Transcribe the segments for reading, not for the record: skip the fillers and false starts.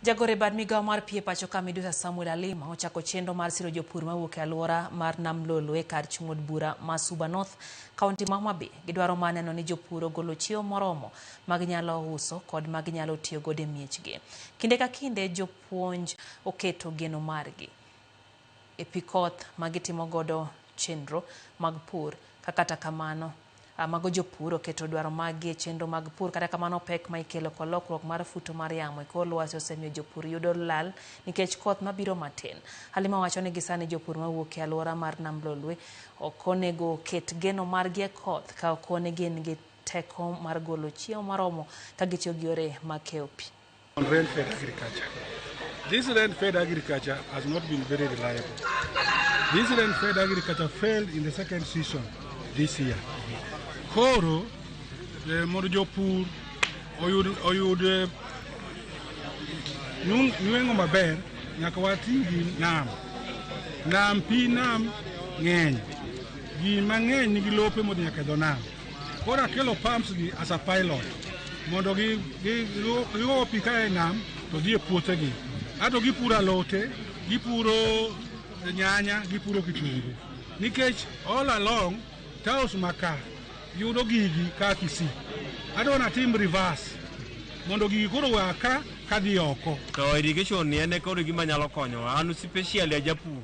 Jagoro e bad migawo mar pi e pacho ka Midusa Samuel Alima ochako chenro mar siro jopur mawuok e alwora mar Nam Lolwe kar chung' od bura ma Suba North, kaunti ma Homa Bay. Gidwaro mar neno ni jopur ogolo chiemo moromo ma ginyalo uso kod ma ginyalo tiyo godo e miechgi. Kinde ka kinde jopuonj oketo geno margi e pi koth ma gitimo godo chenro mag pur ka kata kamano mago jopur oketo dwaro maggi e chenro mag pur kata kamano pek ma ikelo kod lokruok mar futo mar yamo e kor lwasi osemiyo jopur yudo lal nikech koth mabiro matin. Halima wacho ni gisani jopur mawuok e alwora mar Nam Lolwe ok onego ket geno margi e koth ka ok ne gin gi teko mar golo chiemo maromo ka gitiyo gi yore mag keyo pi. On rain-fed agriculture. This rain-fed agriculture has not been very reliable. This rain-fed agriculture failed in the second season this year. Koro, mondo jopur oyud nweng'o maber, nyaka wati gi nam. Nam, pi nam ng'eny. Ji mang'eny nigi lope modhi nyaka e dho nam. Koro akelo pumps gi as a pilot mondo gigo pi ka e nam to dhi e puothegi. Ato gipuro alote, gipuro nyanya, gipuro kitungu. Nikech all along, taos maka yudo gigi ka Kisii. Adwa natim reverse mondo gigi koro oa ka kadhi oko. To irrigation ni en koro gima nyalo konyowa. An specially a japur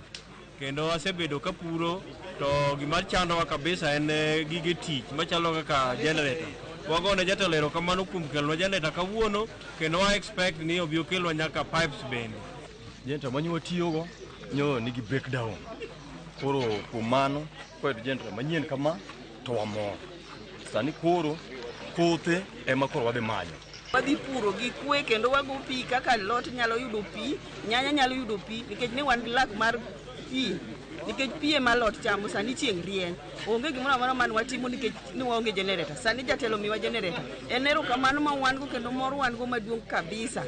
kendo asebedo kapuro to gima chandowa kabisa en gige tich machalo kaka generator. Wagone jatelo erokamano kuom kelonwa generator kawuono kendo wa expect ni obi okelwa nyaka pipes bende. Generator manyo watiyogo nyo nigi breakdown. Koro kuom mano koyudo generator manyien kama to wamor. Sani koro kothe ema koro wadhi manyo. Wadhi puro gi kwe kendo wago pi kaka alot nyalo yudo pi, nyanya nyalo yudo pi nikech ne wan gi lak mar pi nikech pi ema alot chamo sani chieng' rieny. Onge gimoro amora mane watimo nikech ne waonge generator. Sani jatelo miwa generator. En erokamano ma wan go kendo mor wan go maduong' kabisa.